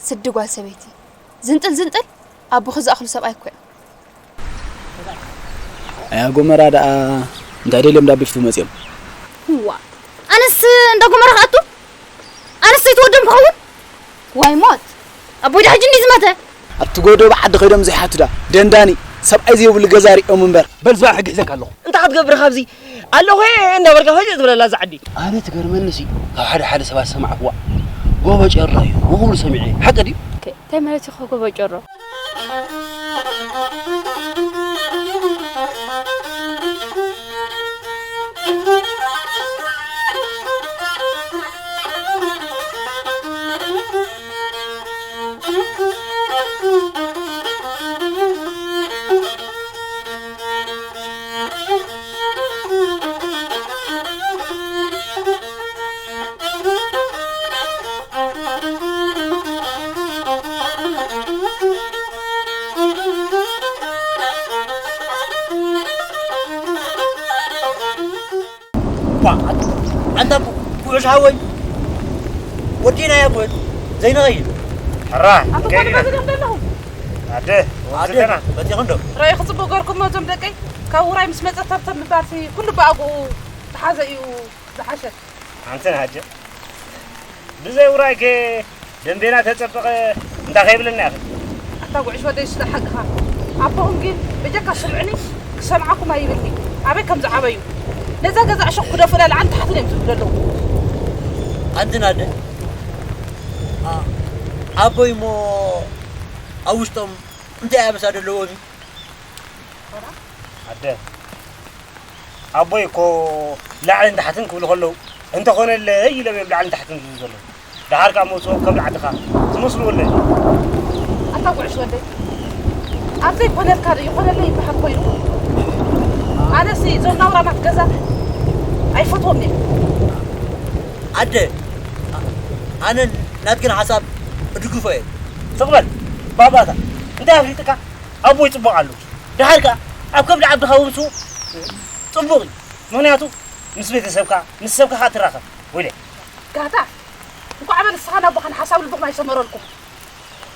ስዲ ጓል ሰበይቲ ዝንጥል ዝንጥል ኣቦኺ ዝኣኽሉ ሰብኣይ እኮ እዮም። ኣያ ጎመራ ደኣ እንታይ ደልዮም ዳብ ቢፍቱ መጽዮም? ዋ ኣነስ እንዳ ጎመራ ክኣቱ ኣነስ ዘይትወደም ክኸውን ዋይ ሞት ኣቦይ ዳ ሕጂ እንዲ ዝመተ ኣብቲ ጎደቦ ዓዲ ከይዶም ዘይሓቱ ዳ ደንዳኒ ሰብኣይ ዘይብሉ ገዛ ሪኦም እምበር። በል ዝባን ሕጊ ሒዘካ ኣለኹ። እንታይ ክትገብር ካብዚ ኣለኹ እየ እንዳበልካ ፈጀ ትብለላ እዛ ዓዲ። ኣነ ትገርመኒ ሲ ካብ ሓደ ሓደ ሰባት ሰማዕኩዋ ጎቦ ጨሮ እዩ ክብሉ ሰሚዐ ሓቂ ድዩ? ኦኬ እንታይ ማለት እዩ ጎቦ ጨሮ? ኳ ኣንታ ጉዕሽ ሓወይ ወዲና ያ ጓል ዘይንኸይድ ሕራ ኣቶ ከይድና ጓል በዚኦም ዘለኹም ኣደ ኣደ ወስደና በቲኹም ዶ ራእይ ክጽቡቕ ገርኩሞ እዞም ደቀይ ካብ ውራይ ምስ መጸ ተብተብ ምባልሲ ኩሉ ብኣግኡ ተሓዘ እዩ ዝሓሸ ኣንተን ሃጀ ብዘይ ውራይከ ደንቤና ተጸበቐ እንታይ ከይብለና ኢኺ ኣታ ጉዕሽ ወደይ ስተ ሓቅኻ ኣቦኹም ግን በጀካ ስምዕኒ ክሰምዓኩም ኣይብልኒ ኣበይ ከም ዝዓበዩ ነዛ ገዛ ዕሾኽ ክደፉ ለልዓን ታሕትን እዮም ዝብሉ ኣለዉ ኣንትን ኣደ ኣቦይ እሞ ኣብ ውሽጦም እንታይ ኣበሳ ዘለዎም እዩ ኣደ ኣቦይ እኮ ላዕልን ታሕትን ክብሉ ከለዉ እንተኾነለይ ኢሎም እዮም ላዕልን ታሕትን ዝብሉ ዘለዉ። ደሓር ከኣ መውጽኦም ከም ዓድኻ ትመስሉ ወለዲ። ኣታ ጉዕሽ ወደይ ኣብ ዘይኮነልካ ዶ ይኾነለይ ይበሃል ኮይኑ? ኣነሲ እዞም ናውራማት ገዛ ኣይፈትዎም እየ። ኣደ ኣነ ናትክን ሓሳብ እድግፎ እየ። ትቕበል ባባታ እንታይ ኣፍሊጥካ? ኣቦይ ጽቡቕ ኣሎ። ደሓር ከኣ ኣብ ከብዲ ዓድኻ ውምሱ ጽቡቕ እዩ። ምኽንያቱ ምስ ቤተሰብካ ምስ ሰብካ ከኣ ትራኸብ። ወይለ። ጋታ እንኳዕ ኣበ ንስኻን ኣቦኻን ሓሳብ ልብኹም ኣይሰመረልኩም።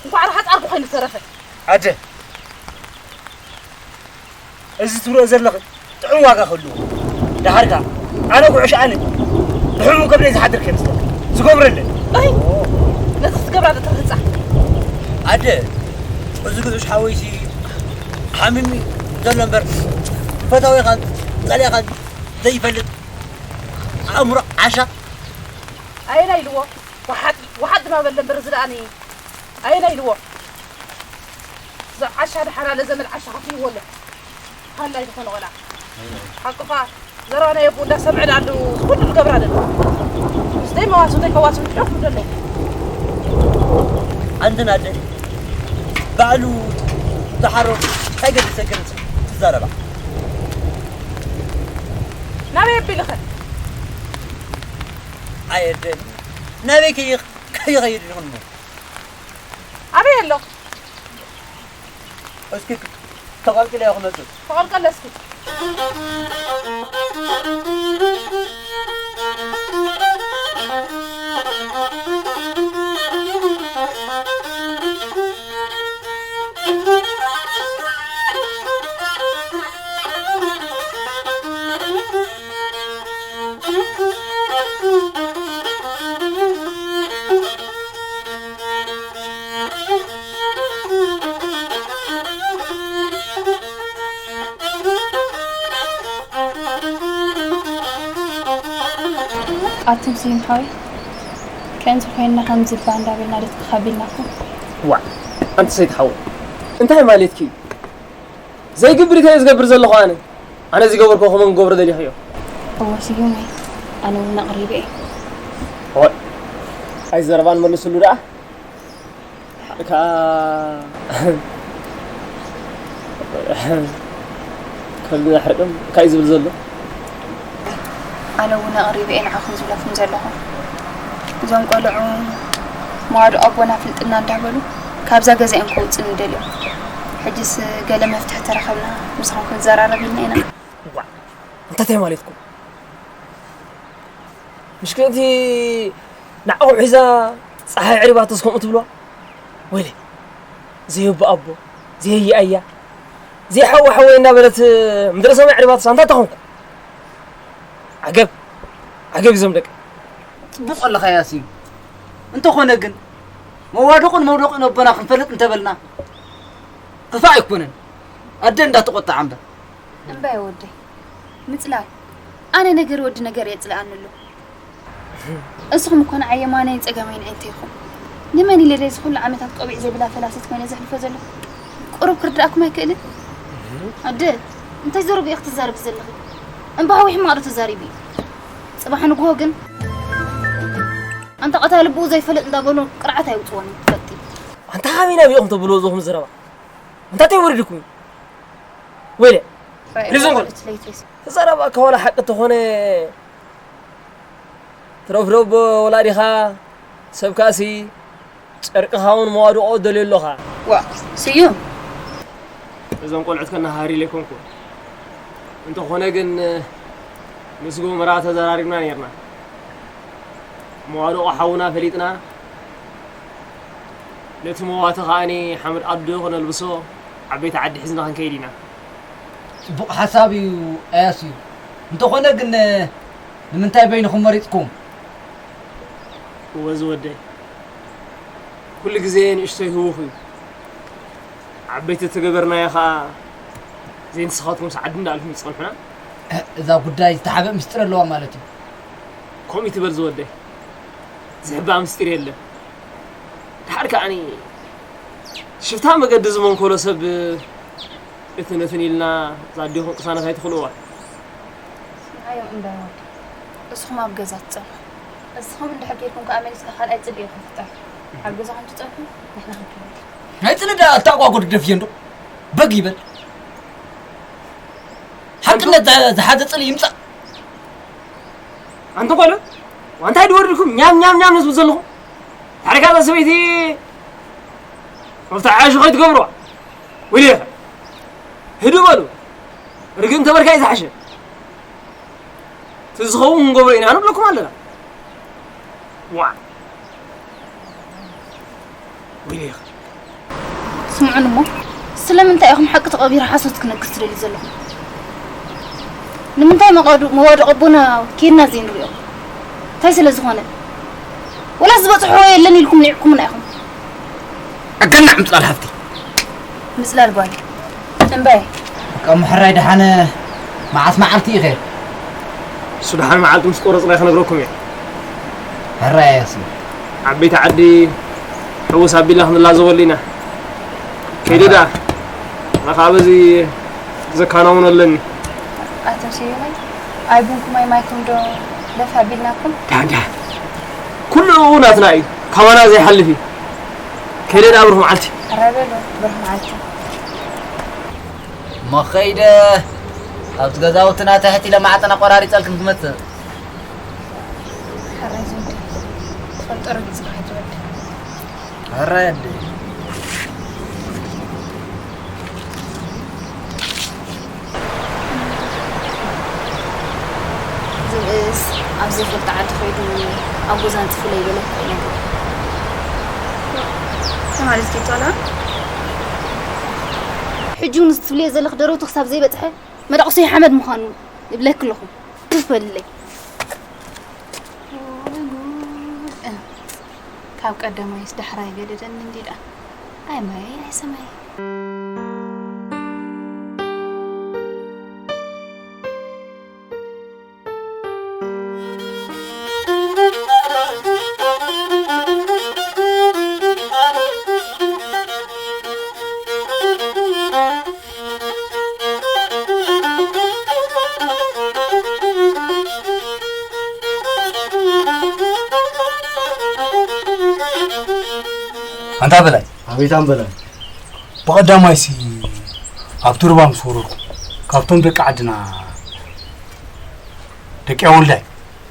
እንኳዕ ረሃጽ ኣርጉ ኮይኑ ተረፈ። ኣደ እዚ ትብሎ ዘለኺ ጥዑም ዋጋ ክህልዎ። ደሓር ከኣ ኣነ ጉዕሽ ኣነ ብሕሙም ከብደይ ዝሓድር ከይመስለካ ዝገብረለይ። ኣይ ነዚ ክትገብራ ዶ ትርህጻ? ኣደ እዚ ግዱሽ ሓወይሲ ሓሚሙ ዘሎ እምበር፣ ፈታዊኻን ጸሊእኻን ዘይፈልጥ ኣእምሮ ዓሻ። ኣየናይ ኢልዎ? ወሓጥ፣ ወሓጥ ድማ በለ እምበር፣ እዚ ደኣኒ ኣየናይ ኢልዎ? እዚ ዓሻ ደሓር ኣለ ዘመድ ዓሻ ከፊልዎ ኣሎ። ሃላይ ዝኾነ ቆልዓ። ሓቅኻ፣ ዘረባ ናይ ኣቦኡ እንዳሰምዐ ደኣ ኣለዉ፣ ኩሉ ዝገብራ ዘለዉ። ምስ ደይ መዋስብተይ ከዋስብ ትደፍሩ ዘለዉ። ኣንተን ኣደ፣ ባዕሉ ተሓሮ እንታይ ገዲሰክን ትዛረባ? ናበይ ኣቢልኸ? ኣየ ኣደ፣ ናበይ ከይ-፣ ከይኸይድ ኢኹን እሞ? ኣበይ ኣሎ? እስኪ ተቐልቅለዮ ክመጽእ። ተቐልቀለ እስኪ። ኣቱም ስዩም ሓወይ፣ ከምዚ ኮይንና ከምዚ እባ እንዳበልና ዶ ተኻቢልናኩም? ዋዕ፣ ኣንቲ ሰይቲ ሓወይ፣ እንታይ ማለትኪ እዩ? ዘይግብር እንታይ ዝገብር ዘለኹ ኣነ? ኣነ ዝገበርኩ ከመን ክገብሮ ደሊኽዮ? እወ ስዩመይ፣ ኣነ እውን ኣቕሪበ እየ። ኦይ፣ ኣይ ዘረባን መልስሉ ደኣ። እካ ከብዲ ዘሕርቅም እንታይ እዩ ዝብል ዘሎ? ኣነ እውን ኣቕሪበ እየ ንዓኹም ዝብለኩም ዘለኹ። እዞም ቆልዑ መዋድኦ ኣቦና ፍልጥና እንዳበሉ ካብዛ ገዛ እዮም ከውፅእኒ ደልዮም። ሕጅስ ገለ መፍትሒ ተረኸብና ምሳኹም ክንዘራረብ ኢልና ኢና። ዋዕ፣ እንታይ ማለትኩም? ምሽ ከምቲ ንዓኹም ሒዛ ጸሓይ ዕሪባትስ ከምኡ ትብልዋ? ወይለይ፣ ዘየቦ ኣቦ፣ ዘየየ ኣያ፣ ዘይሓወ ሓወይ እንዳበለት ምድሪ ሰማይ ዕሪባትስ ኣንታ ተኾንኩ። ዓገብ፣ ዓገብ እዞም ደቂ። ጽቡቕ ኣለኻ ያሲን። እንተኾነ ግን፣ መዋደቑን መውደቑን ኣቦና ክንፈልጥ እንተበልና፣ ክፋእ ኣይኮነን። ኣደ እንዳተቖጣዓ እምበር። እምባየ ወደይ፣ ምጽላል። ኣነ ነገር ወዲ ነገር የጽልኣኒ ኣሎ። እስኹም እኮ ንዓይ የማናይን ጸጋማይን ዓይነተይ ኢኹም። ንመን ኢለ ድየ እዚ ኩሉ ዓመታት ቆቢዕ ዘይብላ ፈላሲት ኮይነ ዘሕልፎ ዘለኹ? ቁሩብ ክርድኣኩም ኣይክእልን? ኣደ፣ እንታይ ዘረባ ኢኺ ትዛረቢ ዘለኺ? እምባሃዊ ሕማቕ ዶ ተዛሪቡ እዩ? ጽባሕ ንግሆ ግን፣ ኣንታ ቀታሊ ብኡ ዘይፈልጥ እንዳበሉ ቅርዓት ኣይውጽዎን እዩ፣ ትፈልጢ። ኣንታ ካበይ ናበይ ኢኹም ተብልዎ ዘለኹም ዘረባ? እንታይ ወሪድኩም? ወይለ፣ ሪዞን ጎል። እቲ ለይተይስ። ተዛረባ ከሆነ ሓቂ ተኾነ ትረፍረቦ ወላዲኻ ሰብካሲ ጨርቅኻ እውን መዋድቖ ደልዮ ኣለኻ። ዋ፣ ስዩም። እዞም ቆልዑት ከነሃሪ ለይኮንኩ። እንተኾነ ግን ምስ ጎመራ ተዘራሪብና ነይርና። መዋድቖ ሓውና ፈሊጥና፣ ነቲ መዋቲ ከኣኒ ሓመድ ኣዶ ክነልብሶ ዓበይቲ ዓዲ ሒዝና ክንከይድ ኢና። ጽቡቕ ሓሳብ እዩ ኣያስ እዩ። እንተኾነ ግን ንምንታይ በይንኹም መሪጽኩም? እወ ዝወደይ፣ ኩሉ ግዜ ንእሽቶይ ህውኽ እዩ። ዓበይቲ ተገበርናዮ ኸኣ ዘይንስኻትኩም ሰዓዲ እንዳልኩም ዝጸንሑና። እዛ ጉዳይ ዝተሓበ ምስጢር ኣለዋ ማለት እዩ። ከምኡ ትበል ዝወደይ፣ ዝሕባእ ምስጢር የለን። ድሓር ከኣኒ ሽፍታ መገዲ ዝመንኮሎ ሰብ እትን እትን ኢልና እዛ ኣዴኹም ቅሳነት ኣይትኽልዋ። ንዓዮም እምበር ወዲ፣ እስኹም ኣብ ገዛ ትጸንሑ። እስኹም እንድሕር ጌርኩም ከኣ መሊስካ ካልኣይ ጽልኢ ይኽፈጠር። ኣብ ገዛኹም ትጸንሑ፣ ንሕና ክንከይድ። ናይ ጽልኢ ደኣ ኣተኣጓጎ ደፍዮ እንዶ በግ ይበል። ሓቅነት ዝሓዘ ጽልኢ ይምጻእ። ኣንቱም ቆልዑ፣ ዋንታይ ድወርድኩም ኛም ኛም ኛም ንዝብል ዘለኹም? ታሪካ እዛ ሰበይቲ መፍትሒ ዓሽ ከይትገብርዋ። ወይለኻ፣ ህድእ በሉ። ርግእ እንተበልካ እዩ ዝሓሸ። እቲ ዝኸውን ክንገብሮ ኢና ንብለኩም ኣለና። ዋዕ። ወይለኻ። ስምዑኒ እሞ፣ ስለምንታይ ኢኹም ሓቂ ተቐቢሩ ሓሶት ክነግር ትደልዩ ዘለኹም? ንምንታይ መቐዱ-፣ መዋድቕ ኣቦና ኬድና ዘይንሪኦ? እንታይ ስለ ዝኾነ? ወላ ዝበጽሕዎ የለን ኢልኩም ንዒቕኩምና ኢኹም። ኣገናዕ ምጽላል ሃፍቲ። ምስላል ጓል እምበይ። ከም ሕራይ ደሓነ መዓስ መዓልቲ ኢኸ? እሱ ደሓን መዓልቲ ምስ ቆረጽና ክነግረኩም እየ። ሕራይ ያሲ። ዓበይቲ ዓዲ ሕውስ ኣቢልና ክንላዘበሉ ኢና። ከይደ ደኣ። ኣነ ኸዓ በዚ ዘከናውኖ ኣለኒ። ኣቶ ስዩመይ፣ ኣይ ቡንኩም ኣይ ማይኩም ዶ ደፋ ኣቢልናኩም? ዳን ዳን። ኩሉ ናትና እዩ። ካባና ዘይሓልፍ እዩ። ከይደ ደኣ ብሩኽ መዓልቲ። ሕራይ በሉ፣ ብሩኽ መዓልቲ። እሞ ኸይደ ኣብቲ ገዛውትና ትሕት ኢለ ማዕጠና ቆራሪጸልክን ክመጽእ። ሕራይ ዝወዲ፣ ትፈልጦ ረጊጽካ ከይትወዲ። ሕራይ ኣደ። ዝብእስ ኣብ ዘይፈልጦ ዓዲ ከይዱ ኣብ ጎዛ ኣንጽፉለይ በለ እኮ እዩ ነገር። ተማሪት ኬቶላ? ሕጂ እውን እዚ ትብልዮ ዘለኺ ደረቱ ክሳብ ዘይበጽሐ መዳቑሰይ ሓመድ ምዃኑ ይብለኪ ኣለኹ። ፕፍ በልለይ። ወይ ጉድ። እ፣ ካብ ቀደማይስ ዳሕራይ ገደደኒ እንዲዳ። ኣይ ማይ፣ ኣይ ሰማይ። ኣንታ በላይ። ኣቤት ኣምበላይ። ብቐዳማይሲ ኣብቲ ሩባ ምስ ወረድኩ፣ ካብቶም ደቂ ዓድና፣ ደቂ ኣወልዳይ።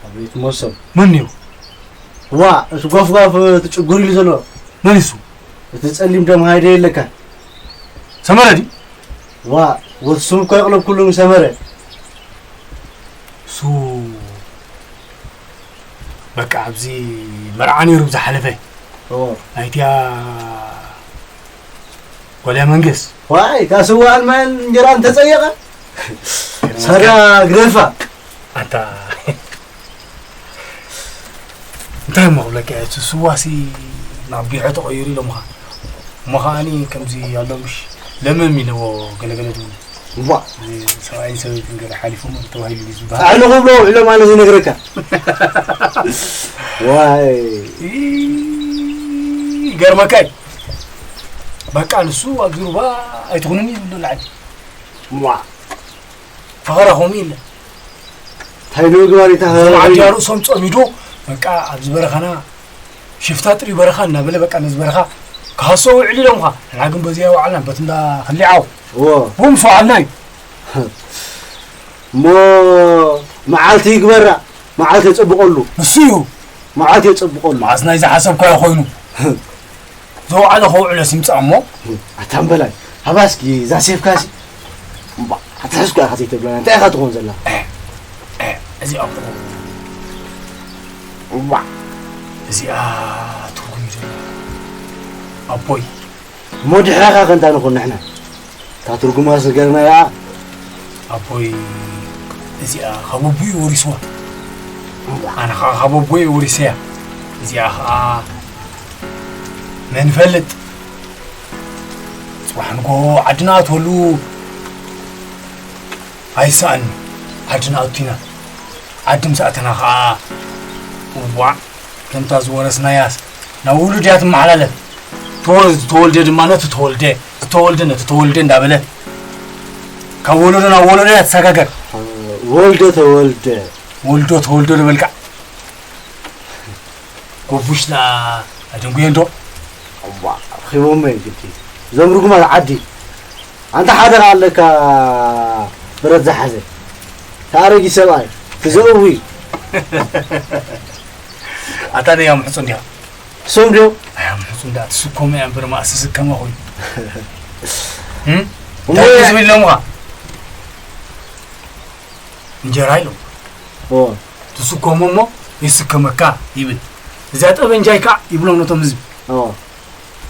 ኣቤት መሶብ። መን እዩ? ዋ፣ እቲ ጓፍጓፍ፣ እቲ ጭጉር ኢሉ ዘሎ። መን እዩ እሱ? እቲ ጸሊም ደም ሃይደ የለካ። ሰመረ ድዩ? ዋ፣ ወስም እኮ የቕለብኩሉ ሰመረ። እሱ በቃ ኣብዚ መርዓ ነይሩ ዝሓለፈ። ኦ። ናይቲያ ጓልያ መንግስ። ዋይ፣ እታ ስዋን ማይን እንጀራን ተጸየቐ። ሳዳ ግረፋ። ኣታ እንታይ እሞ ክብለካ እየ፣ እቲ ስዋሲ ናብ ቢሖ ተቐይሩ ኢሎምኻ። እሞ ከዓኒ ከምዚ ኣሎ ምሽ ለምም ኢለዎ ገለገለ ትብሉ። እዋ። እዚ ሰብኣይን ሰበይትን ገለ ሓሊፎም ተባሂሉ እዩ ዝበሃል። ጻዕሪ ንኽብሎ ውዕሎም ኣነ ዝነግረካ። ዋይ። ይገርመካ እዩ። በቃ ንሱ ኣብዚ ሩባ ኣይትኹንን እዩ ዝብሎ ላዕሊ። እዋ። ፈኸራ ከምኡ ኢለ። እንታይ ዶ ምግባር እታ እዞም ዓዲ ርእሶም ጸሚዱ፣ በቃ ኣብዚ በረኻና ሽፍታ ጥሪ በረኻ እናበለ በቃ ነዚ በረኻ ክሃስዎ ውዕል ኢሎምኻ። ንሕና ግን በዚኣ ይወዓልና፣ በት እንዳ ክሊዓው እዎ። ቡም ሰውዓልና እዩ። እሞ መዓልቲ ይግበራ፣ መዓልቲ የጸብቐሉ። ንሱ እዩ። መዓልቲ የጸብቐሉ። መዓስ ናይ ዝሓሰብካዮ ኮይኑ። ዝወዓለ ከውዕለስ ይምጻእ እሞ። ኣታ እምበላይ፣ ሃባ እስኪ እዛ ሴፍካሲ። እምባ፣ ኣትሕዝኮ ኢኻ ዘይተብለና፣ እንታይ ኢኻ ትኾን ዘላ? እ፣ እ፣ እዚኣ እኮ። እዋ። እዚኣ ትርጉም እዩ ዘለዋ። ኣቦይ። እሞ ድሕረኻ ከ እንታይ ንኹን ንሕና? እታ ትርጉማ ስገርና እያ። ኣቦይ፣ እዚኣ ካብ ኣቦይ ወሪስዋ። ኣነ ኸዓ ካብ ኣቦይ ወሪሰያ። እዚኣ ኸዓ መን ይፈልጥ? ጽባሕ ንግሆ ዓድና ኣትወሉ ኣይሰኣን። ዓድና ኣቱና። ዓዲ ምስ ኣተና ኸዓ፣ እዋዕ፣ ከምታ ዝወረስናያስ ናብ ውሉድ እያ ትመሓላለፍ። ተወ-፣ ዝተወልደ ድማ ነቲ ተወልደ፣ ዝተወልደ ነቲ ተወልደ እንዳበለ ካብ ወለዶ ናብ ወለዶ እያ ትሰጋገር። ወልደ ተወልደ። ወልዶ ተወልዶ ልበልካ። ጎቡሽ ደኣ ኣደንጉዮ እንዶ። እዋ፣ ረኺቦሞ እዮም ግዲ። እዞም ርጉማት ዓዲ። ኣንታ ሓደ ኸኣ ኣለካ ብረት ዝሓዘ። ተኣረጊ ሰብኣይ፣ ትዘእዊ። ኣታ ደይ ኣምሕጹ እንዲኻ። እሶም ድዮም? ኣይ ኣምሕጹ እንዳ ትስከሙ እያ እምበር ማእሲ ስከማ ኮይኑ። እም? እሞ እንታይ ያ- ዝብል ኢሎምኻ? እንጀራ ኢሎም። ኦ። ትስከሞ እሞ ይስከመካ ይብል። እዚኣ ጠበንጃይ ከዓ ይብሎም ነቶም ህዝቢ። ኦ።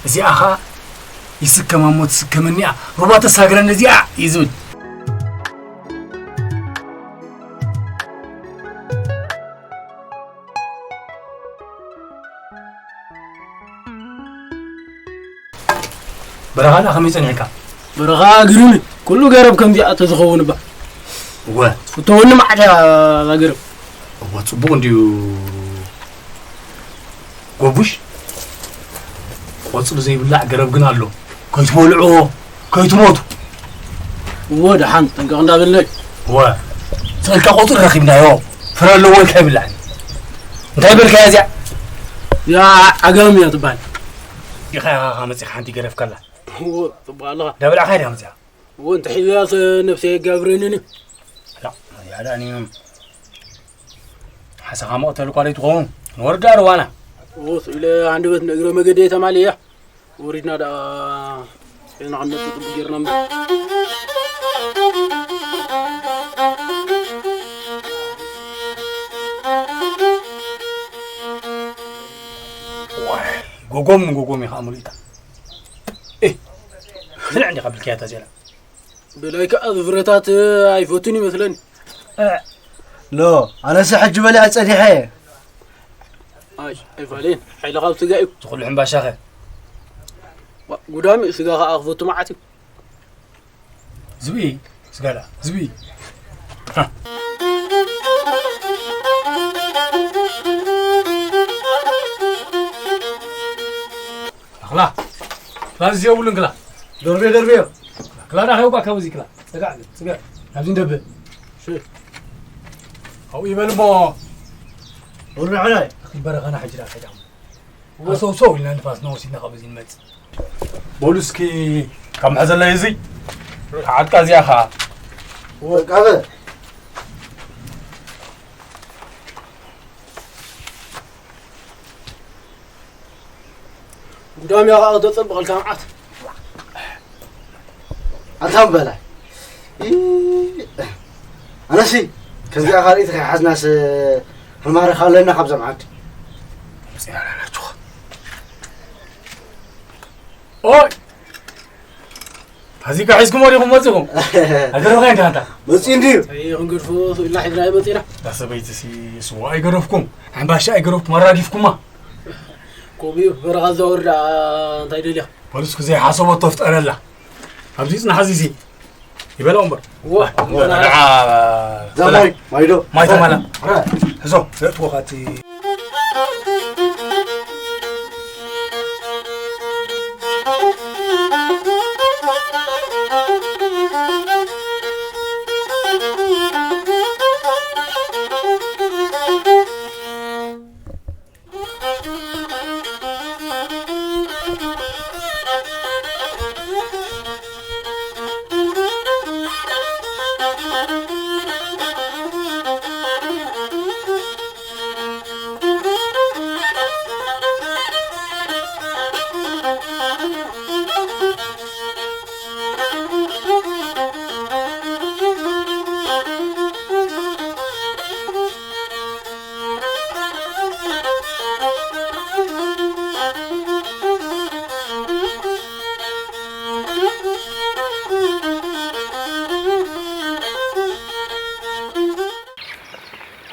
እዚኣ ኸዓ ይስከማ እሞ ትስከመኒ እያ። ሩባ ተሳግረኒ እዚኣ እዩ ዝብል። በረኻ ደኣ ከመይ ጸኒሕካ? በረኻ ግርም ኩሉ ገረብ ከምዚኣ ተዝኸውን እባ። እወ። ፍተወኒ መዓት እያ እዛ ገረብ። እወ፣ ጽቡቕ እንድዩ። ጎቡሽ፣ ቆጽሊ ዘይብላዕ ገረብ ግን ኣሎ። ከይትበልዕዎ፣ ከይትሞቱ። እወ፣ ደሓን ጠንቀቕ እንዳበልናይ። እወ፣ ስእልካ ቆጽሊ ረኺብናዮ። ፍረ ኣለዎ ኢልካ ይብላዕ። እንታይ በልካያ እዚኣ? እዚኣ ዓጋም እያ ትበሃል። ኢኻ ኢኻ መጺኻ ሓንቲ ገረብ ከላ። እወ፣ ጽቡቕ ኣለኻ። ዳበላዕካ ድያ መጺኻ? እወ፣ እንተ ሒዝያስ ነብሰይ የጋብረንን እዩ። ላ፣ ያዳ እኔም ሓሳኻ መቕተል እኳ ለይትኸውን፣ ንወርዳ ርዋና። እወ፣ ስኢለ ሃንደበት ንእግረ መገደይ ተማልየ። ወሪድና ደኣ ጼና ክንመጽእ ጽቡቕ ጌርና እምበር። ዋይ፣ ጎጎም ንጎጎም እዩ ኸኣ ሙሉእታ። ኤህ፣ ብልዕ እንዲኻ ብልክያታ ዜና። ብላይ ከኣ እዚ ፍረታት ኣይፈቱን ይመስለኒ። እ፣ ሎ፣ ኣነስ ሕጂ በሊዐ ጸኒሐ። ኣይ፣ ኣይፋልን፣ ሓይሊ ካብ ስጋ እዩ። እቲ ኩሉ ሕምባሻኸ? ዋ፣ ጉዳም እዩ፣ ስጋ ከኣ ክፈቱ መዓት እዩ። ዝብኢ፣ ስጋ ደኣ፣ ዝብኢ። ሃ። ኣኽላ፣ ክላ ዝየብሉን ክላ። ደርብዮ፣ ደርብዮ። ክላ ዳኸ ውባ ካብዚ ክላ። ጸጋዕ፣ ጸጋዕ። ኣብዚ እንደብ። ሽ። ኣብኡ ይበል እሞ። ወርዶ ሓላይ። ኣኺል በረኻና ሕጂ ዳኸ ዳሞ። ኣሰው ሰው ኢልና ንፋስ ነወሲድና ካብዚ ንመጽእ። በሉ እስኪ ካብ መሕዘለይ እዚ። ዓጥቃ እዚኣ ኸኣ። ወቃበ። ጉዳም ያኻ ተጸብቐልካ መዓት። ኣንታ በላይ። ኢ-፣ ኣነሲ ከዚኣ ካልኣይቲ ከይሓዝናስ ክንማረኽ ኣለና ካብ ዘምዓድ። ኦይ! ፋሲካ ሒዝኩሞ ዲኹም መጺኹም? ኣገረምካ እንዲኻ ኣንታ። መጺኡ እንድዩ። ኣይ፣ ክንገድፎ ስኢልና ሒዝናዮ መጺና። እታ ሰበይትሲ ስዋ ኣይገደፍኩም፣ ሕምባሻ ኣይገደፍኩም፣ ኣራጊፍኩማ። ከምኡ እዩ፣ በረኻ ዘወርዳ እንታይ ደልያ? ፖሊስኩ ዘይሓሰቦ ተፍጠረላ። ኣብዚ ጽናሕ፣ እዚ ይበላው እምበር። ዋ፣ ደዓ፣ ዛማይ፣ ማይዶ። ማይ ተማላ። ሕዞ፣ ዘእትዎ ካቲ።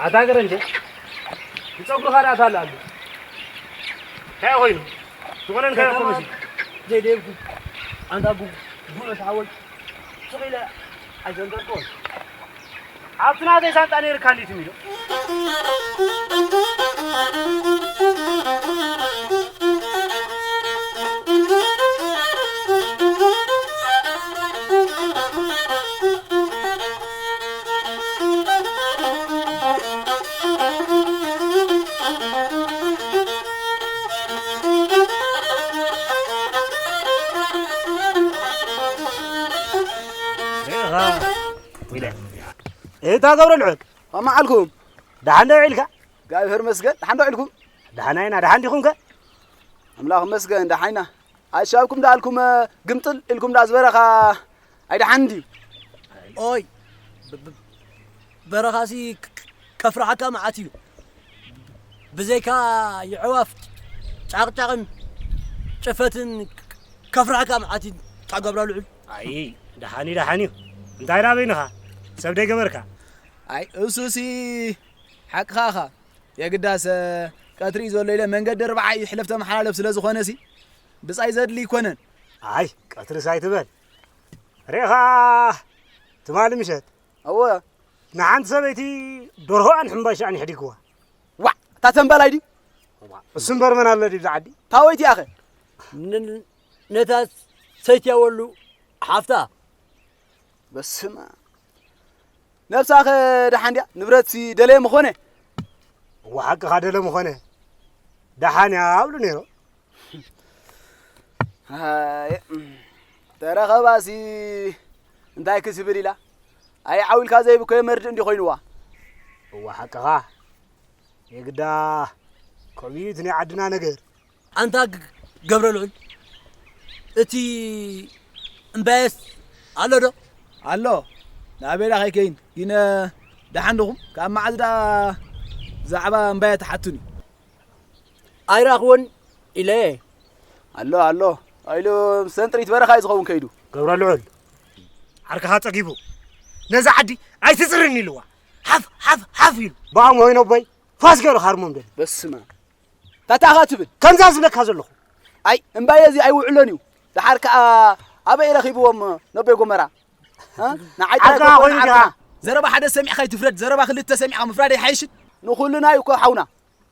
ኣታ ገረንጀ፣ ንጸጉርኻ ደኣ ታላሉ። እንታይ ኮይኑ? ዝኾነ እንታይ ኮይኑ? ዘይደልኩ። ኣንታ ጉ-፣ ጉዕ ተሓወል። ስቕ ኢለ ኣይዘንገርኩን። ኣብቲ ናተይ ሳንጣ ነይርካ እንዲት ሚዶ? እታ ገብረ ልዑል። ከመዓልኩም? ደሓን ዶ ውዒልካ? እግዚኣብሔር መስገን። ደሓን ዶ ውዒልኩም? ደሓን ኣይና። ደሓን ዲኹም ከ? ኣምላኽ መስገን፣ ደሓን ኢና። ኣሻብኩም ደኣልኩም፣ ግምጥል ኢልኩም ደኣ ዝበረኻ ኣይደሓን ድዩ? ኦይ፣ ብ-፣ ብ-፣ በረኻሲ ክ-፣ ክ-፣ ከፍርሓካ መዓት እዩ። ብዘይካ የዕዋፍ ጫቕጫቕን ጨፈትን ክ-፣ ከፍርሓካ መዓት እዩ። ታገብራ ልዑል። ኣይ፣ ደሓን እዩ፣ ደሓን እዩ። እንታይ ናበይንኻ? ሰብ ደይገበርካ? ኣይ፣ እሱሲ ሓቅኻ ኢኻ። የግዳስ፣ ቀትሪ እዩ ዘሎ ኢለ መንገዲ ኣርብዓ ይሕለፍ ተመሓላለፍ ስለ ዝኾነሲ፣ ብጻይ ዘድሊ ኣይኮነን። ኣይ፣ ቀትርስ ኣይትበል። ርኢኻ ትማሊ ምሸት እወ። ንሓንቲ ሰበይቲ ደርሆኣን ሕምባሻኣን ይሕዲግዋ። ዋዕ፣ እታ ተንበላይ ድዩ? እሱ እምበር መን ኣሎ ድዩ ኣብዚ ዓዲ? ታወይቲ ያኸ? ን-፣ ነታ ሰይቲ ያወሉ ሓፍታ። በስመ ኣብ። ነብሳኸ ደሓን ድያ? ንብረትሲ ደለየ ምኾነ? እወ፣ ሓቅኻ ደለ ምኾነ። ደሓን እያ ኣብሉ ነይሩ። ኣየ፣ ተረኸባሲ እንታይ ክትብል ኢላ? ኣይ፣ ዓው ኢልካ ዘይብኮ መርድእ እንዲ ኮይንዋ። እወ፣ ሓቅኻ። የግዳ ከምኡ እዩ እቲ ናይ ዓድና ነገር። ኣንታ ግ-፣ ገብረ ልዑል፣ እቲ እምባየስ ኣሎ ዶ? ኣሎ። ናበይ ዳ ከይከይን? ግን ደሓን ዲኹም? ካብ መዓዝ ዳ ብዛዕባ እምባየ ትሓቱኒ? ኣይረኣኽዎን ኢለ። ኣሎ፣ ኣሎ። ኢሉ ምስ ሰንጥሪት በረኻ እዩ ዝኸውን ከይዱ። ገብረ ልዑል፣ ዓርክኻ ጸጊቡ። ነዛ ዓዲ ኣይትጽርን ኢልዋ። ሓፍ፣ ሓፍ፣ ሓፍ ኢሉ። ብኣም ሆይኖ ኣቦይ ፋስ ገይሩ ካርሞም ደሊ። በስመ ኣብ። ታታ ኢኻ ትብል? ከምዛ ዝብለካ ዘለኹ። ኣይ፣ እምባየ እዚ ኣይውዕሎን እዩ። ደሓር ከኣ ኣበይ ረኺብዎም ነቦይ ጎመራ? እ? ንዓይ ጥራይ ዓርካ ኮይንካ። ዘረባ ሓደ ሰሚዕካ ኣይትፍረድ፣ ዘረባ ክልተ ሰሚዕካ ምፍራድ ኣይሓይሽን? ንኹልና እዩ እኮ ሓውና።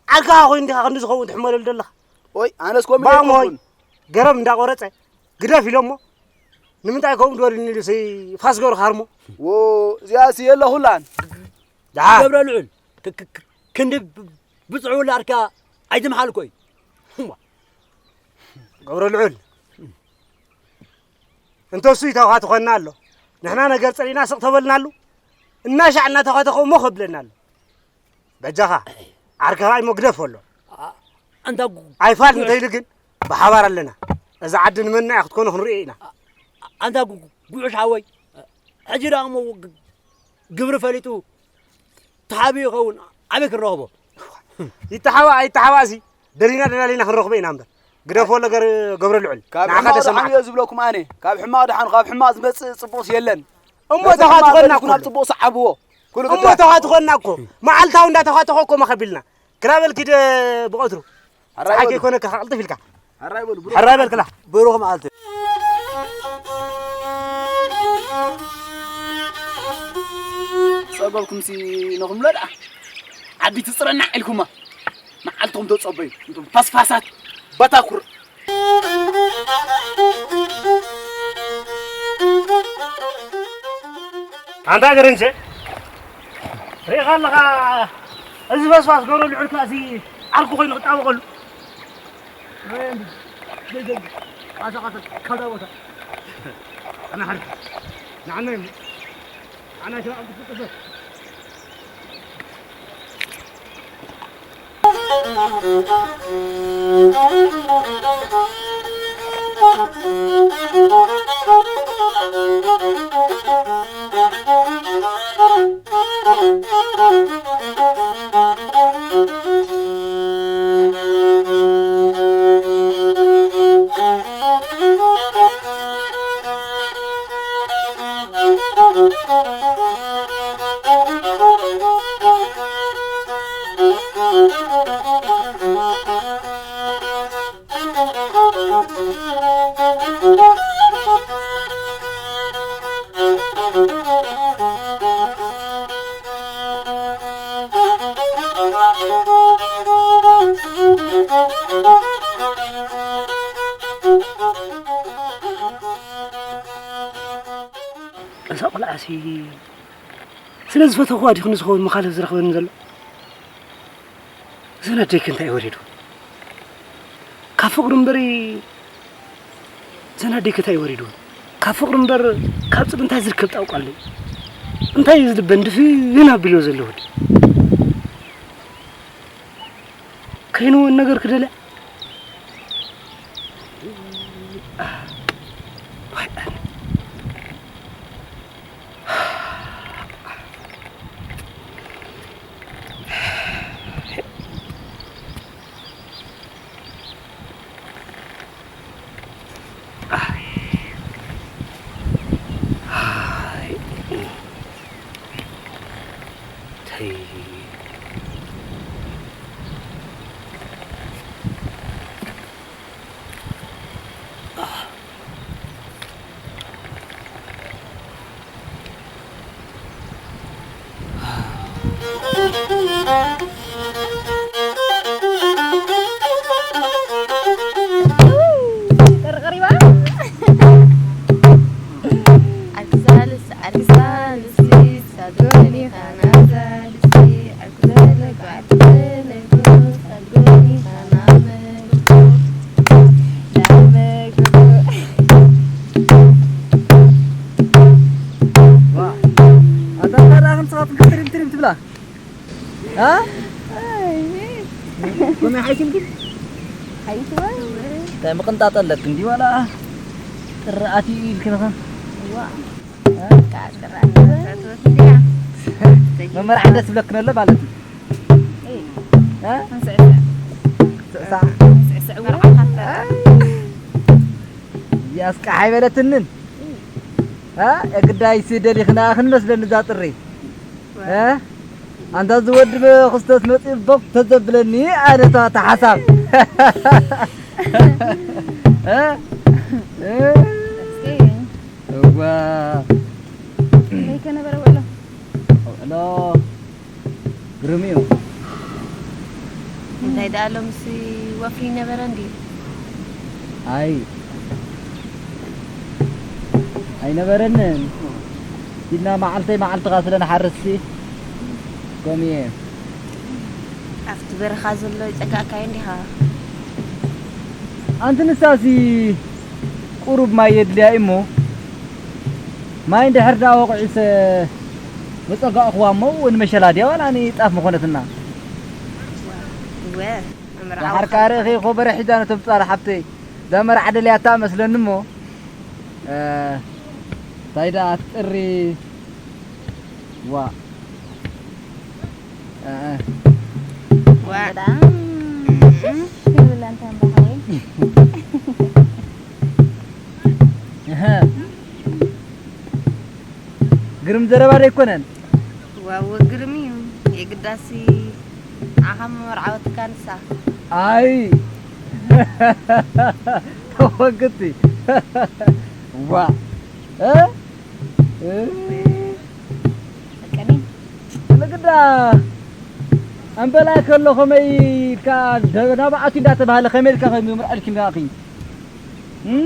ዓርካ ኮይኑ ዲኻ ክንዲ ዝኸውን ትሕመለሉ ዘለኻ? ኦይ፣ ኣነስ ኮሚቴ ባሞ ሆይ፣ ኣይኮንኩን። ገረብ እንዳቆረጸ ግደፍ ኢሎሞ። ንምንታይ ከምኡ ድበልኒ ኢሉ ሰይ ፋስ ገይሩ ካርሞ። ዎ፣ እዚኣስ የለኹላን። ደሓ። ገብረ ልዑል፣ ክ-፣ ክ-፣ ክ-፣ ክንዲ ብ-፣ ብጽዑ ላርካ ኣይትምሓል ኮይ። ገብረ ልዑል፣ እንተሱ ይተኻትኾና ኣሎ። ንሕና ነገር ጸሊእና ስቕ ተበልናሉ። እናሻዕ እናተኻተኸ እሞ ከብለና ኣሎ። በጃኻ፣ ዓርከኻ እሞ ግደፎ ኣሎ። ኣ-፣ ኣንታ ጉ-፣ ኣይፋል ጉ-፣ እንተይሉ ግን ብሓባር ኣለና። እዛ ዓዲ ንመና እያ ክትኮኖ ክንርእዮ ኢና። ኣንታ ጉ-፣ ጉ-፣ ጉዑሽ ሓወይ፣ ሕጂ ደኣ እሞ ግ-፣ ግብሪ ፈሊጡ ተሓቢኡ ይኸውን፣ ኣበይ ክንረኽቦ? ይተሓባእ ኣይተሓባእሲ፣ ደሊና ደላሊና ክንረኽቦ ኢና እምበር። ግደፎ ነገር ገብረ ልዑል። ካብ ንዓኻ ሕማቕ ደሓን ተሰማዕካ። እየ ዝብለኩም ኣነ። ካብ ሕማቕ ደሓን፣ ካብ ሕማቕ ዝመጽእ ጽቡቕስ የለን። እሞ ነቲ ሕማቕ ተኻትኾና በሊኹ እኮ። ናብ ጽቡቕ ሰዓብዎ። ኩሉ እሞ ግዳ። ተኻትኾና እኮ። መዓልታዊ እንዳተኻተኾ እኮ መኸቢልና። ክላበል ኪድ ብቐትሩ። ሕራይ ጸሓይ በሉ። ከይኮነካ ከቕልጥፍ ኢልካ። ሕራይ በሉ፣ ብሩኽ ሕራይ በልክላ። ብሩኽ መዓልቲ። ጸገብኩምሲ ነኹም ለድኣ። ዓዲ ትጽረና ኢልኩማ። መዓልትኹም ተጸበዩ። እንቱም ፋስፋሳት ባታኩር። ኣንታ ገረንቸ፣ ርኢኻ ኣለኻ፣ እዚ ፈስፋስ ገብረ ልዑል ከኣ እዚ ዓርኩ ኮይኑ ክጣበቐሉ። ኣይ፣ እንዲ፣ ደይ፣ ደይ፣ ቃሳ፣ ቃሳ፣ ካልዳ ቦታ። ኣና ሓሪ፣ ንዓና እዩ። ንዓና ሽራ፣ ኣንቱ ፍቅር። እዛ ቆልዓሲ ስለ ዝፈተኽዋ ዲኹ ንዝኸውን መኻልፍ ዝረኽበኒ ዘሎ? እዘን ኣደይከ እንታይ ወሪዱ? ካብ ፍቕሪ እምበሪ፣ እዘን ኣደይከ እንታይ ወሪዱ? ካብ ፍቕሪ እምበር ካብ ጽልኢ እንታይ ዝርከብ ጣውቃለይ? እንታይ እዩ ዝልበን ድፍን ኣቢልዎ ዘሎ ወዲ? ከይንውን ነገር ክደልያ? ጥሪ ቀሪባ። ኣልክሳልስ ኣልክሳልስ ሳልጎኒኻ ናዛልስ ኣልክሳልስ ባዕልክሳልስ ሳልጎኒኻ ናመልኮ ናመልኮ። ዋ፣ ኣታ ታዲያ ንስኻትኩም ትሪም ትሪም ትብላ? ها؟ كنا عايشين كده. ሓይሽዋ እንታይ ምቕንጣጥ ኣለክ እንዲ ዋላ ጥሪ ኣትዩ ኢልክንኸ? ዋ እ? መመርዓ ደስ ብለክን ኣሎ ማለት እዩ። እ? ስዕሳዕ። እዚኣስ ቃሕ ኣይበለትንን። እ? የግዳይሲ ደሊኽና ክንመስለኒ እዛ ጥሪ። እ? ኣንታ እዚ ወዲ ብክስቶስ መፂኡ ቦክ ተዘብለኒ ኣነታ ተሓሳብ። እ? እ? እስኪ እዋ። ከመይ ከ ነበረ ውዕሎ? ውዕሎ ግርም እዩ። እንታይ ደኣ ሎምስ ወፍሪ ነበረ እንድዩ? ኣይ ኣይነበረንን። ኢድና መዓልተይ መዓልትኻ ስለ ንሓርስሲ ከምኡ እየ። ኣብቲ በረኻ ዘሎ ጨጋእካዮ እንዲኻ? ኣንቲ ንሳሲ ቁሩብ ማይ የድልያ እሞ ማይ እንድሕር ደኣ ወቕዒሰ መጸጋእኽዋ እሞ እውን መሸላ ድያ ዋላ ንጣፍ ምኾነትና። እወ፣ መመርዓዊ ደሓር ከኣ ርእኺ ኾበረ ሒዛ ነቶም ጻል ሓብተይ እዛ መርዓ ደልያታ መስለኒ እሞ፣ እ፣ እንታይ ደኣ ትጥሪ ዋ። እ፣ እ። ዋ። በጣም ሽሽ ይብል ኣንተ እምባ ሓወይ። እህ። ግርም ዘረባ ዶ ኣይኮነን? ዋው ግርም እዩ። የግዳሲ ንዓኻ መመርዓወትካ ንሳ። ኣይ። ተወግቲ። ዋ። እ? እ? ቀኒ። ንግዳ። ኣምበላይ ከሎ ከመይ ኢልካ ደ-፣ ናብኣቱ እንዳተባሃለ ከመይ ኢልካ ከመይ ምርዓልኪ እንዳኺ? እም?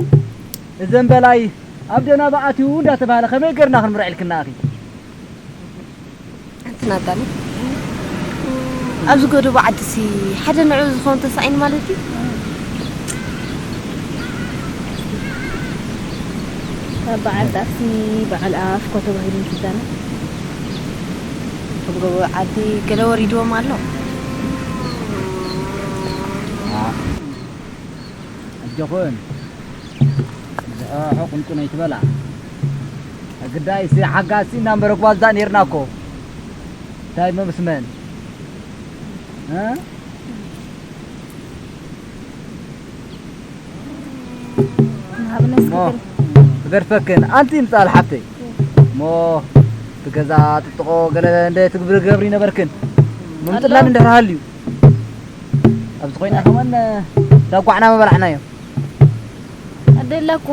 እዘን በላይ ኣብ ደናባ ኣትዩ እንዳተባሃለ ከመይ ገርና ክንምርዐልክና ኣኺ? ኣንቲ ናታሊ፣ ኣብዚ ጎደቦ ዓድሲ ሓደ ንዑ ዝኾን ተሳኢን ማለት እዩ? ካብ በዓል ጣፍሲ በዓል ኣፍ እኮ ተባሂሉ እንትዛነ። ኣብ ጎቦ ዓዲ ገለ ወሪድዎም ኣሎ። ኣጆኹን፣ ዝሖሖ ቁንቁን ኣይትበላ። ግዳይሲ ሓጋሲ እና እምበር ጓዛ ኔርና እኮ። እንታይ እሞ ምስ መን? እ? ንሃብነስ እሞ ክብል። ክገድፈክን። ኣንቲ ምጻል ሓብተይ። እሞ እቲ ገዛ ጥጥቖ ገለ እንደ ትግብሪ ገብሪ ነበርክን። ምምጽላን ኣለዉ። እንድሕር ሃልዩ። ኣብዚ ኮይና ከማን ዳጓዕና ምበላዕናዮ። ኣደላኩ።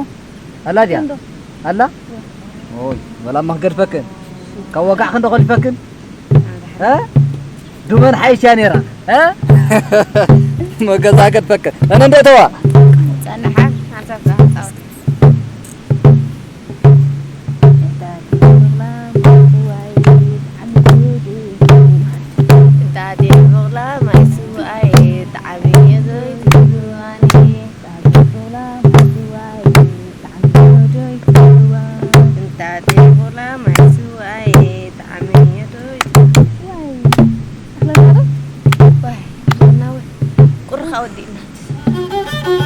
ኣላ ድያ? እንዶ። ኣላ? ኦይ፣ ወላ እማ ክገድፈክን። ካብ ወጋዕክን ዶ ከሊፈክን? እ? ዱመን ሓይሽ እያ ነይራ። እ? መገዛ ገድፈክን። ኣነ እንደ ተዋ። ጸንሓ፣ ሓንሳብ ዛህጻው። እንታዴ ቡቕላ ማይ ስዋይ ጣዕሚ የዘይ ትብሉዋኒ። እንታዴ ቡቕላ ማይ ስዋይ ጣዕሚ የዘይ ዋይ፣ ቡና ወይ ቁርኻ ወዲእና።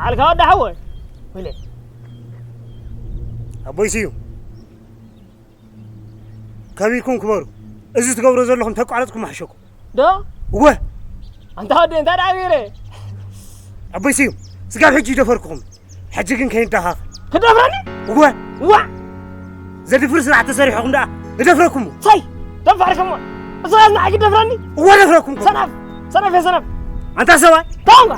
ኣልካ ወዲ ሓወይ። ወለ ኣቦይ ስዩም፣ ከቢድኩም ክበሩ። እዚ ትገብሮ ዘለኹም ተቋረጽኩም ምሓሸኩም። ዶ? እወ። ኣንታ ወዲ እንታይ ደኣ ገይረ? ኣቦይ ስዩም፣ ስጋብ ሕጂ ይደፈርኩኹም። ሕጂ ግን ከይንዳኻኽ። ክደፍረኒ? እወ። ዋ! ዘድፍር ስራሕ ተሰሪሕኹም ደኣ እደፍረኩም። ሳይ! ደፋርኩም። እስኻስ ንዓይ ክደፍረኒ? እወ ደፍረኩም። ሰነፍ! ሰነፍ እየ ሰነፍ! ኣንታ ሰብኣይ! ታንጋ!